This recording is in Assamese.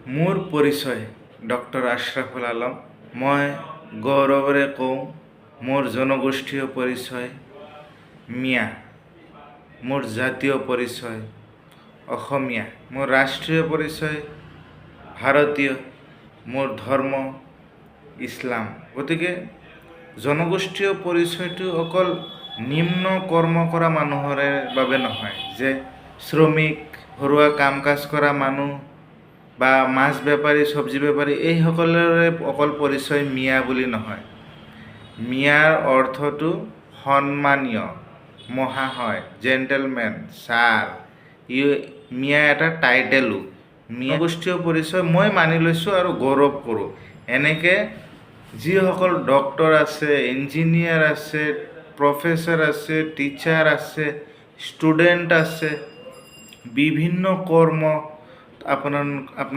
মোৰ পৰিচয় ডক্টৰ আশ্ৰাফুল আলম। মই গৌৰৱেৰে কওঁ, মোৰ জনগোষ্ঠীয় পৰিচয় মিয়া, মোৰ জাতীয় পৰিচয় অসমীয়া, মোৰ ৰাষ্ট্ৰীয় পৰিচয় ভাৰতীয়, মোৰ ধৰ্ম ইছলাম। গতিকে জনগোষ্ঠীয় পৰিচয়টো অকল নিম্ন কৰ্ম কৰা মানুহৰে বাবে নহয় যে শ্ৰমিক, ঘৰুৱা কাম কাজ কৰা মানুহ বা মাছ বেপাৰী, চব্জি বেপাৰী, এইসকলৰে অকল পৰিচয় মিয়া বুলি নহয়। মিয়াৰ অৰ্থটো সন্মানীয়, মহাশয়, জেণ্টেলমেন, ছাৰ। ই মিয়া এটা টাইটেলো। মিয়া গোষ্ঠীয় পৰিচয় মই মানি লৈছোঁ আৰু গৌৰৱ কৰোঁ। এনেকৈ যিসকল ডক্টৰ আছে, ইঞ্জিনিয়াৰ আছে, প্ৰফেচাৰ আছে, টিচাৰ আছে, ষ্টুডেণ্ট আছে, বিভিন্ন কৰ্ম আপোনাৰ